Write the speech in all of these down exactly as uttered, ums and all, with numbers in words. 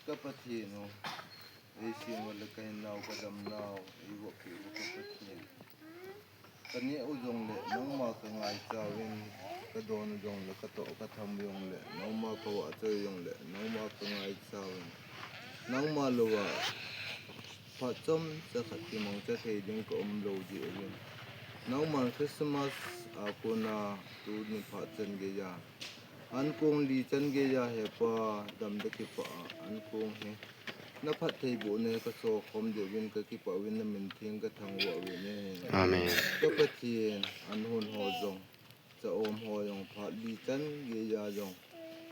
Ka Pathen u, eisem u le kahinnau kadamnau eivopeh u ka Pathen. Kaneh u jongle nangma kangaicha uvin, kadon u jongle katoh katham u jongle nangma kavahchoi u jongle nangma kangaicha uvin. Nangma louva phat chomcha khat kimangcha thei ding kaum lou jeh uvin. Nangman Christmas a kona tuni phat chan geiya, ankong li chan geiya hepa, damna kipah a ankong hi naphattheibohna hi kasokhom diuvin kakipah uvin namin theng kathangvah uvin ahi. Amen. Ka Pathen, an hon ho jong, cha-om ho jong phat li chan geiya jong,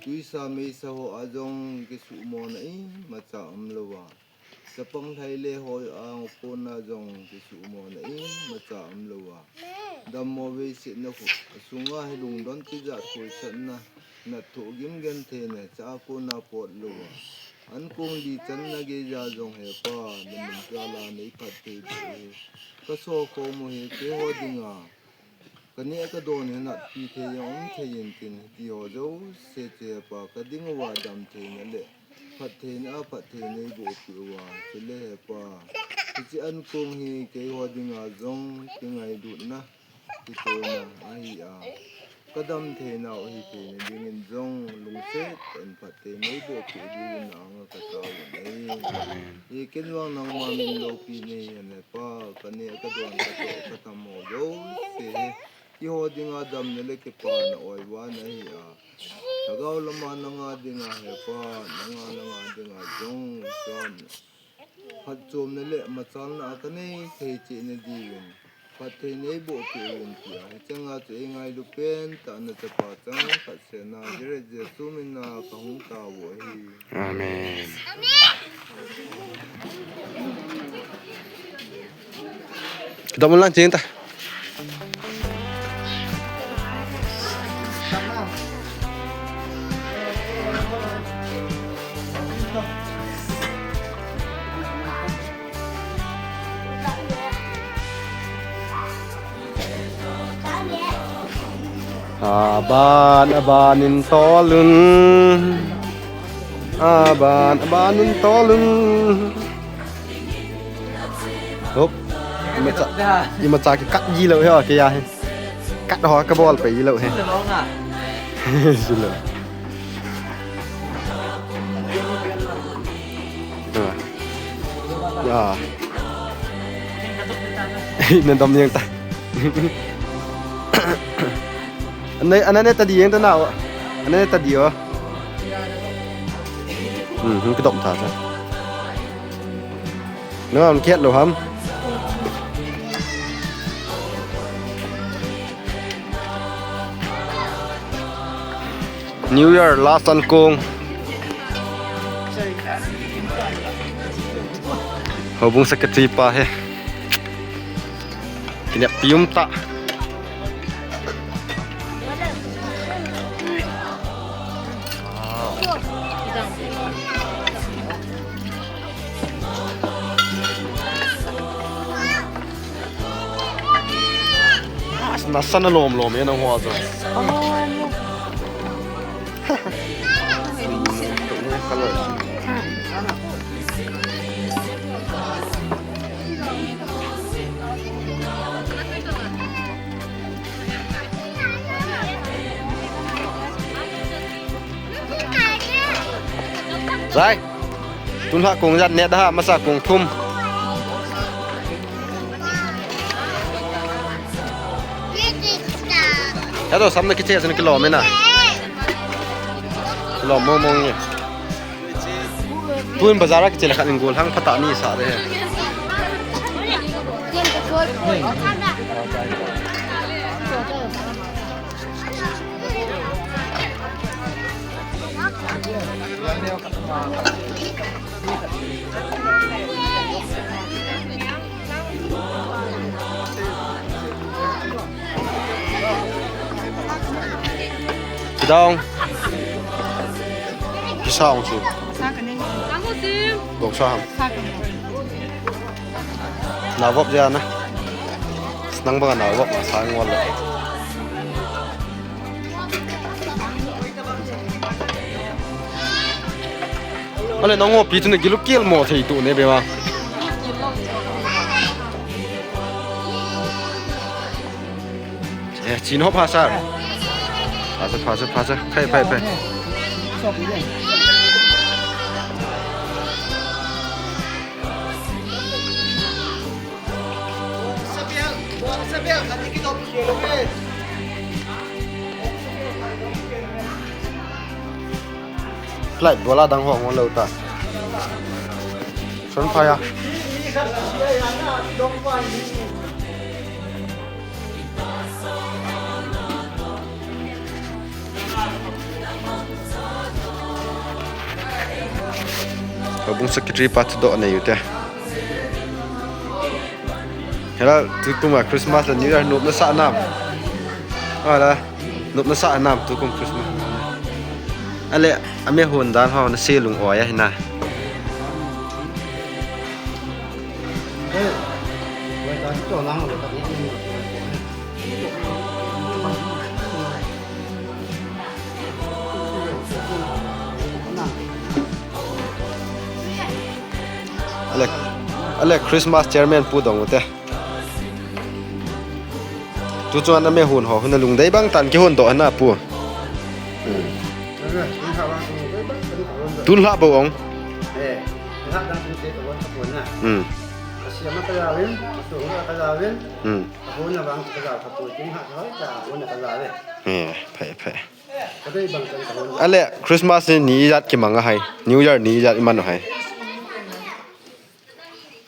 twisa meisa ho a jong kisuhmona imacha umlouva, chapang lhaile ho a kona jong kisuhmona imacha umlouva, dammo veisetna khu, asunga hi lungdon tijat khohsahna, natthoh gim gentheina cha a kona potlouva, ankong li channa geiya jong hepa, namin jal a neiphattheiboh u hi kasokhom u hi keiho dinga kaneh kadon hi natpi thei jong um thei intin, hitiho jouse chu hepa kading uva damtheina le phattheina a phatthei neibohpeh uva, chule hepa, hiche ankong hi keiho dinga jong kingailutna, kitohna ahi a, kadam theinau ahi theina dingin jong lungset tah in phatthei neibohpeh diuvin na anga katao uve. Hi ken vang nangma min loupi nei hen hepa, kaneh kadon katoh katham ho jouse hi keiho dinga damna le kipana oiva nahi a, lhagao lama nanga dinga hepa, nanga, nanga dinga jong chon phatchomna le machalna a kanei thei cheh na diuvin phatthei neibohpeh uvin tia, hichanga chu eingailu pentah na chapa changkhat sehna Nazareth Jesu mina kahung tao u ahi. Amen. Dom lang ching ta. Aban, abanin tolun. Aban, abanin tolun. Hop. Imacha, imacha kikat ji lou hi, keiya hi. Kat ho kabol pai ji lou hi. Ji lou. Ah. Ya. Nadom jeng ta. Anei, anei ta di jeng ta nau. Anei ta di o. Hmm, hmm, kidom ta ta. Nang kiat lou ham. New Year last ankong. Houbung secretary pa hi. Kineppi um ta. Nasa na lom lom e nangho a chu. Zai. Tun lha kong ijat ne da ha, masa kong thum. Hello, samna kiche sina kilom e na. Kilom mong mong e. Tun bazar a kiche le khat in gollhang phatah ni sa de. Kidong. Kisa ong chu. Sa ka nei. Dong sa ham. Sa ka nei. Na vop ja na. Nang banga na vop sa ngol le. Ale nang ngopi chu na gilu kel mo thei tu ne be ma. Eh, chin hop ha sir. Pha sa, pha sa, pha sa. Khai, khai, khai. Flight bola dang ho ngol lo ta. Son phaya. Houbung secretary pa chu doh nei u te. Hela, tukum a Christmas le New Year nopna sa nam. Ala, nopna sa nam tukum Christmas. Ale, ame hon dan ho na se lung oi a hina. Ale, ale Christmas chairman pu dong u te. Tu chuan a me hun ho, hun a lungdei bang tan kihun doh na pu. Tun hla bo ong. Hmm. Eh, phai, phai. Ale, Christmas ni ni ijat kimang a hai. New Year ni ijat iman a hai.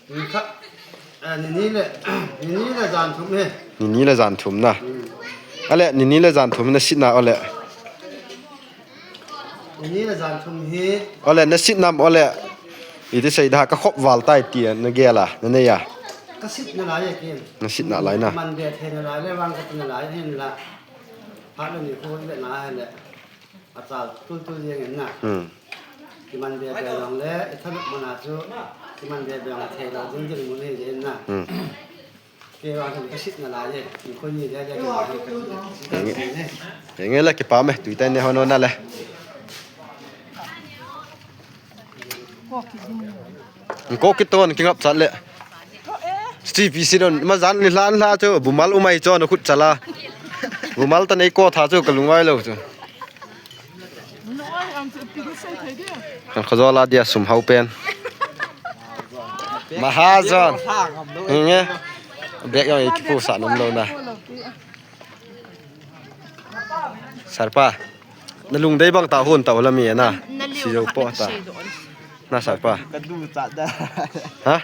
Ni kha, ah, ni ni le, ni ni le jan thum he. Ni ni le jan thum na. Hmm. Ale, ni ni le jan thum na sit na ole. Ni ni le jan thum hi. Ole, na sit nam ole. Iti sei da ka khop val tai ti na gel a, na nei a. Ka sit na lai e kin. Na sit na lai na. Man be the na lai le wang ka ti na lai hin la. Ha le ni ko le na he le. A chal tul tul jeng in na. Hmm. Kiman be be jong le, i thanop man a chu, kiman be be jong a thei lo ding ding mun hi jeng in na. Hmm. Kei vang hi ka sit na lai e, i khoi ni le le. Enge, enge le kipa me, tui tai ne ho no na le. Ko kiton, kingap chat le. Steve Sidon, ma jan ni hlan hla chu, bumal umai chu, na khut chala. Bumal ta nei ko tha chu, ka lungwai lo chu. Kan khazola dia sum hau pen. Mahajon. Nge. Bek yong iki pu sa nom lo na. Sarpa. Na lungdei bang ta hun ta ula mi na. Si jo po ta. Na sarpa. Ka du cha da. Ha?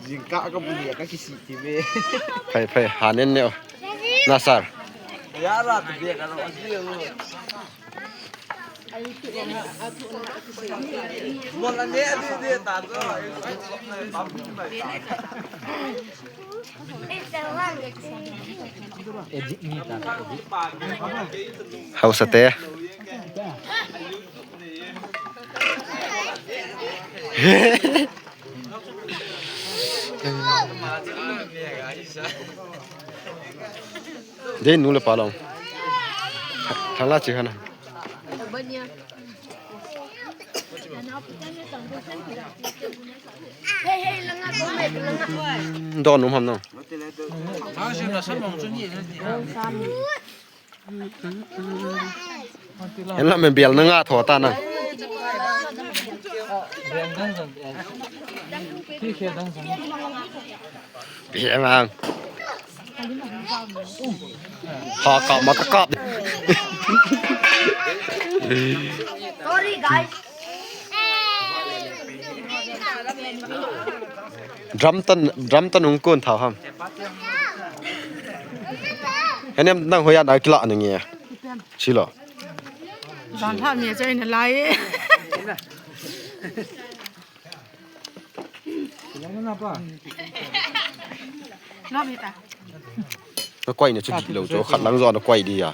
Jingkah ka bu ka kisi ti be. Phai, phai, hanen ne o. Na sar. Ya ra tu be ka lo asi lo. Mo la ne de de ta do. Hausa te. Dei nu le pa long. Thang la chi khana. Don um ham no. Hen la me bial na nga tho ta na. Bial na. Ha kap ma ka kap. Sorry, guys. Drum tan, drum tan hung kun thau ham. Henem nang hoiya na kila ni nge. Silo. Dan tha mi chai na lai. Lo mi ta. Na koi na chu di lo chu khat lang jo na koi di ya.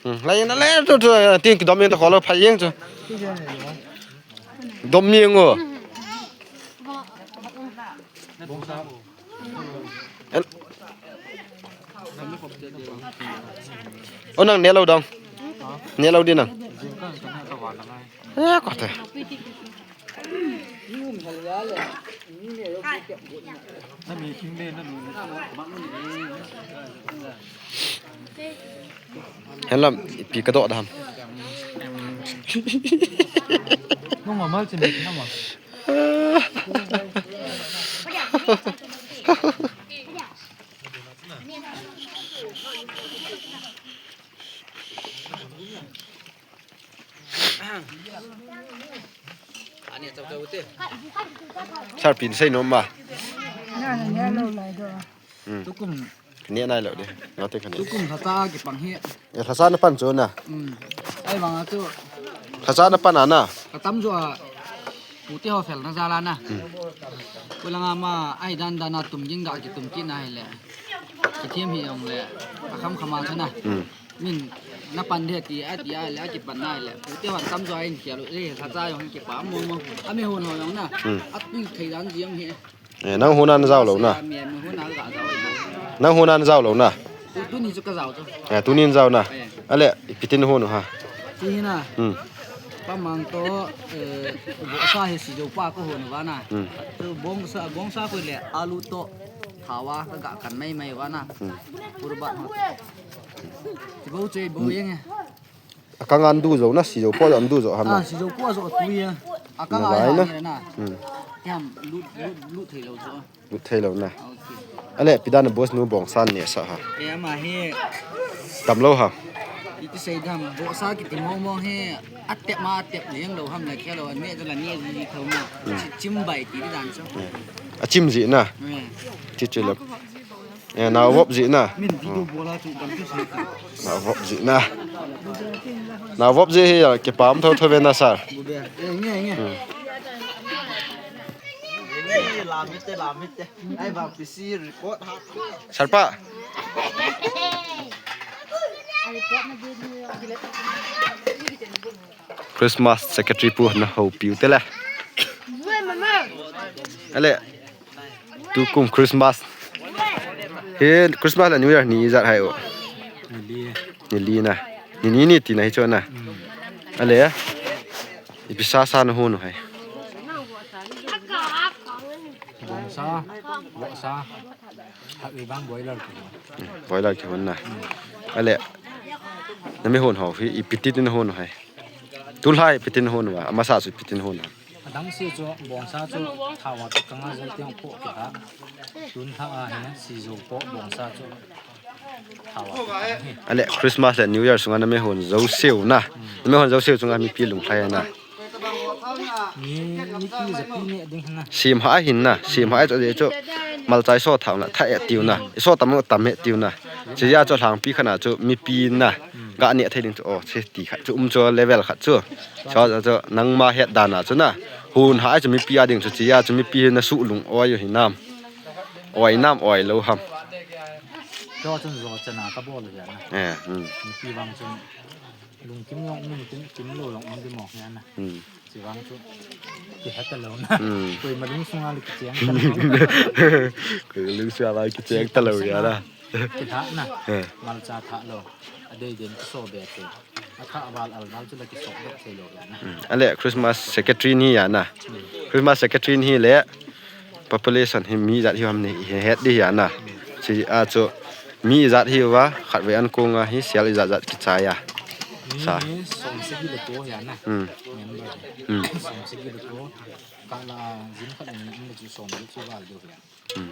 Hmm, lai na le chu chu ting dom yin ta kholo phai yeng chu. Dom mi ngo. O nang ne lo dong. Ne lo di nang. Eh, ko te. Hen lam, ipi ka doh dam. Nung amal chin na ma. Sir, pin sei nom ma. Na, na, na, lo lai do. Hmm. Tukum. Kani nai lo de. Ngate kani. Tukum lhasa kipang hi. Ya, lhasa na pan chu na. Hmm. Ai, vang a chu. Lhasa na pan a na. Ka tam chu a. Pute ho fel na jal a na. Hmm. Kulanga ma, ai dan dan a tum ging ga kitum kit na hi le. Kithem hi jong le. A kham kham a chu na. Hmm. Min na pan de ti a ti a le a kipan na le. Pute ho tam chu a in khel le lhasa jong kipa mo mo. A mi hon ho jong na. Hmm. A tu thei dan jong hi. Eh, nang hon a na jao lou na. Nang hon a na jao lou na. Tu, tuni chu ka jao chu. Eh, tuni na jao na. Eh. Ale, ipi tin hon u ham. Ti hi na. Hmm. Pa mang to, eh, bohsa hi sijo pa ko hon u va na. Hmm. Tu bongsa, bongsa ko le alu to. Thawa ka ga kan mai mai va na. Hmm. Purba. Ti bo che bo yeng. A kang an du jo na, sijo po an du jo ham na. Ah, sijo po jo tu ya. A kang na a lai ya na. Ni na. Hmm. Yam lut, lut, lut thei lou jo. Lut thei lou na. Okay. Ale, ipi dan a boss nu bongsa ne sa ham. E ama hi. Tam lou ham. Iti sei dam, bongsa kiti mong mong hi. A tep ma, a tep leng lou ham la khe lou, ne ja la ne ji ji thou ma. Hmm. Chi chim bai ti dan so. Eh. A chim ji na. Eh. Chi chi lou. Eh, na vop ji na. Min video bola chu dam chu si. Na vop ji na. Na vop ji hi ya kipam tho tho ve na sir. Bu be. Eh, nge, nge. Hmm. Nge, la mit te, la mit te. Ai ba P C record ha. Sir pa. Christmas secretary pu na houpi u te le. Ale. Tukum Christmas. Hi Christmas le New Year ni ijat hai o. Ni li. Ni li na. Ni ni ni ti na hi chu na. Hmm. Ale. Ipi sa sa na hon u ham. Bongsa, bongsa. Hat wi bang boiler ki. Boiler kihon na. Ale. Na mi hon ho hi ipi ti na hon u ham. Tulhai ipi tin hon u ham, amasa chu ipi tin hon u ham. Adang si chu, bongsa chu, thawa chu kanga jong tiang po ke ha. Tun tha a he, sijo po bongsa chu. Thawa chu kanga hi. Ale, Christmas le New Year sunga na me hon jo seu na. Hmm. Na me hon jo seu chunga mipi lunglhai na. Ni, ni pi ja pi ne ding na. Sim ha hin na, sim ha chu, chu. Malchai so thau na, tha e tiu na. I so tam tam e tiu na. Chi ya chu lhangpi khana chu mipi na. Ga ne thei ding chu, o, chi ti khat chu, um chu level khat chu. Chu, chu, chu, nangma het dan a chu na. Hun ha chu mipi a ding chu, chi a chu mipi na su lung oi u hinam. Oi nam, oi lou ham. Chu chun jo chana ka bol u hi na. Eh, hmm. Mipi vang chun lungkim jong um, kim, kim lou jong um di mo hi na. Hmm. Chi vang chu. Kihe ta lou na. Hmm. Koima lungsunga le kicheng ta lou. Koima lungsunga le kicheng ta lou ya na. Kitha na. Eh. Malcha tha lou. Adei den kiso be te. Atha aval alval chu la kiso be thei lou ya na. Hmm. Ale Christmas secretary ni ya na. Hmm. Christmas secretary ni le population hi mi ijat hi ham ni he het di ya na. Chi a chu mi ijat hi uva khatvei an kong a hi sel ijat jat kichai a. Mi sa. Mi som sagi le ko ya na. Hmm. Member. Hmm. Som sagi le ko. Kala jin khat ni um le chu som le chu val deu ya. Hmm.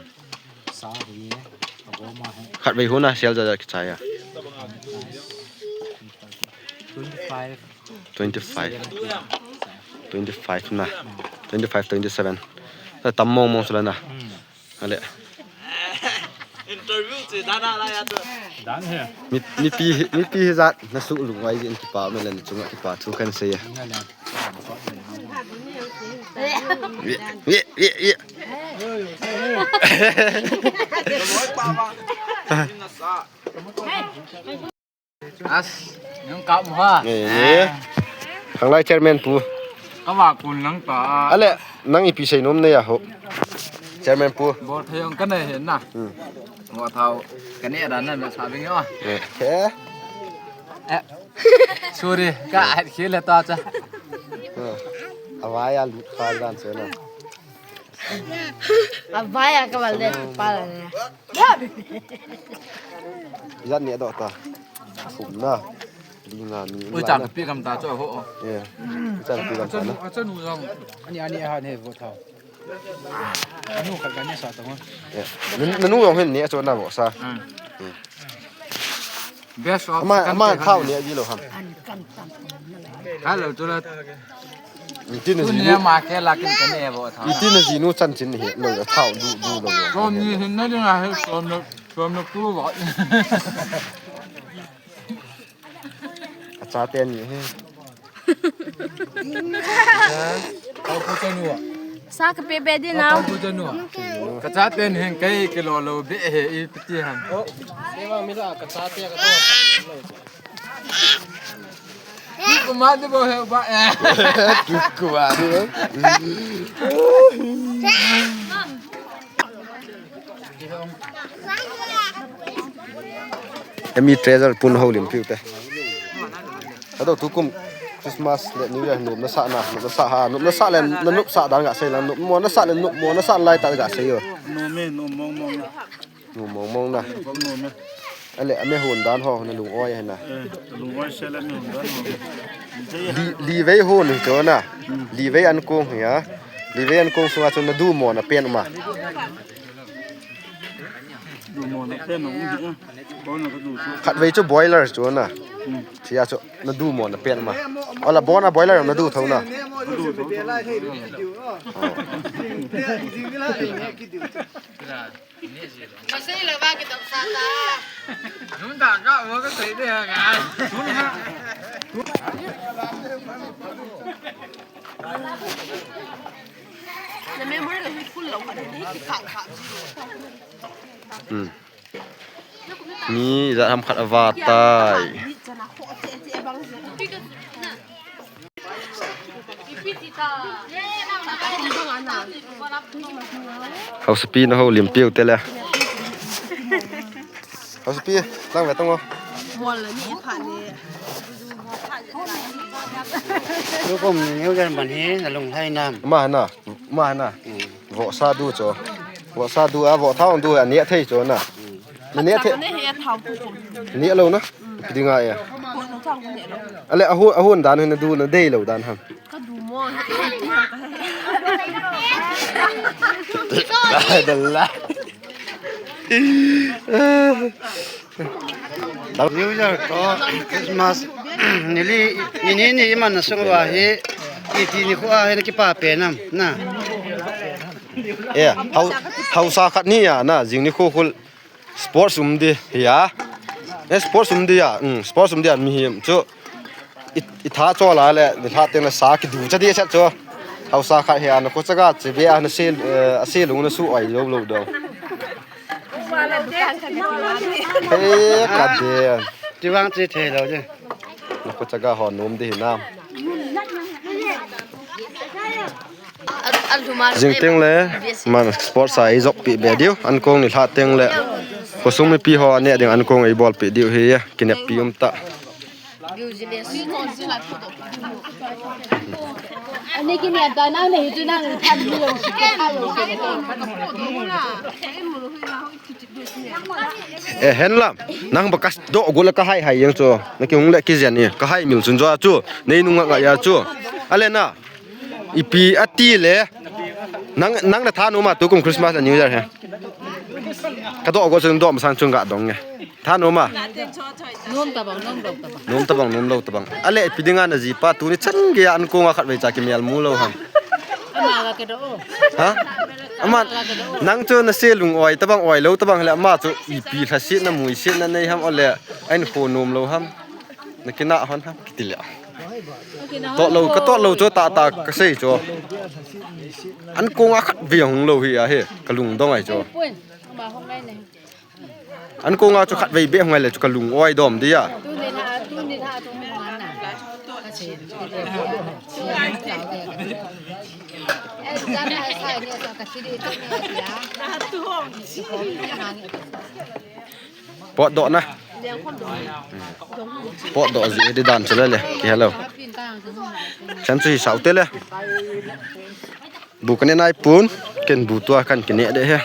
Sa hi, a boma hi. Khatvei hon a sel ja ja kichai a. Twenty-five. Twenty-five. Twenty-five na. Hmm. Twenty-five, twenty-seven. Ta tam mong mong sula na. Hmm. Ale. Interview che dan a la ya to. Dan he. Mi, mipi, mipi hi jat na su lung oi jin kipa me le na chunga kipa thu kan sei ya. Ye, ye, ye, ye. As, nung kap mo ha. Ye, ye. Ah. Khanglai chairman pu. Ka va kun nang ta. Ale, nang ipi sei nom ne ya ho. Chairman pu. Bol thei jong ka nei hin na. Hmm. Ngo thau. Ka nei dan na me sa bing yo. Eh. Eh. Sorry, ka at khel le ta cha. Avai a lut kha dan se na. Avai a ka val de pa la ne. Ijat ne do ta. Sum na. Li nga ni. Ui, cha ka pi kam ta cho ho. Yeah. Cha ka pi kam ta na. Achanu, achanu jong. Ani, ani, ha ne vo thao. Anu khat ka ne sa ta ho. Yeah. Nanu jong hin ne cho na vo sa. Hmm. Best of ama, ama thao ne ji lo ham. Hello, tu la. Ni tin ji nu ma ke la kin ka ne vo thao. Ni tin ji nu chan chin hi lo thao du du lo. Ko ni hin na ding a he som no, som no tu vo. Ka chate ni hi. Sa ka pe be di nau. Ka chate ni hin kai ke lo lo be he i piti han. Ko ma de bo he ba e. Tu ko ma de. Emi treasure pun houlim piu te. Ado tukum Christmas le New Year nopna sa na, nopna sa ha, nopna sa le, na nop sa dan ga sei la, nop mo na sa le, nop mo na sa lai ta ga sei yo. Nome, nom mong mong. Nom mong mong na. Nome. Ale, ame hon dan ho, na lung oi na. Eh, lung oi se le me hon dan ho. Li, li vei hon cho na. Li vei an kong ya. Li vei an kong sunga chu na du mo na pen ma. Khatvei chu boiler chu na. Sia chu na du mo na pen ma. Ola bona boiler na du thou na. Masei le ba ki dam sa ta. Nung da ka wo ka sei de ha ka. Na memory le full lo ka de ki ka ka. Hmm. Ni za ham khat ava tai. Hausapi na houlim piu te le. Hausapi, lang ve tong o. Bol la ni pha ni. Tukum ni neu jan ban hi na lung hai nam. Ma na, ma na. Vo sa du cho. Vo sa du a, vo thao du a, ne thei cho na. Ne thei. Ne he thao tukum. Ne lo na. Pi ding a e. Ko no thao ne lo. Ale a hu, a hun dan hin na du na dei lo dan ham. Ka du mo. Dai da la. New Year to Christmas nili, nini ni iman na sung wa hi, iti ni khu a hi na kipa pe nam, na. Eh, hau, hausa khat ni ya, na, jing ni khu khul sports um di, ya. Eh, sports um di ya, mm, sports um di ya, mi him chu. I, i tha cho la le, ni tha teng le sa kidu cha di cha cho. Hausa khat hi a na ko chaga che be a na se, eh, a se lung na su oi lo lo do. He ka de. Ti vang che thei lo de. Na ko chaga ho nom de hi na. Jing teng le, man sports a i jop pi be diu, an kong ni lha teng le. Khosung mipi ho ane ding an kong i bol pi diu hi, kinep pi um ta. Ani kini ata nang nei chu nang than mi lo si ke tha lo si ke. Eh, hen lam, nang ba ka doh go la ka hai hai yang chu. Na ki hung le ki jen ni, ka hai mil chun jo a chu. Nei nung nga ya chu. Ale na. Ipi ati le. Nang, nang na tha nu ma tu kum Christmas le New Year he. Ka doh go chun doh ma sang chun ga dong nge. Tha nu ma. Nom ta bang, nom lo ta bang. Nom ta bang, nom lo ta bang. Ale ipi dinga na ji pa tu ni chan ge an ko nga khat vei cha ki mel mu lo ham. Ama ga ke do. Ha? Ama nang chu na se lung oi ta bang oi lo ta bang le ama chu ipi lha si na mui si na nei ham ole. Ain kho nom lo ham. Na kina hon ham kiti le. Toh lo, ka toh lo chu ta ta ka sei chu. An ko nga khat vei hung lo hi a he, ka lung dong ai chu. An ko nga chu khat vei be hung ai le chu ka lung oi dom dia. Pot doh na. Potdoh ji di dan chu le le. Kihelou. Chan chu hi sau te le. Bu kane nai pun. Ken bu tua kan kine de he.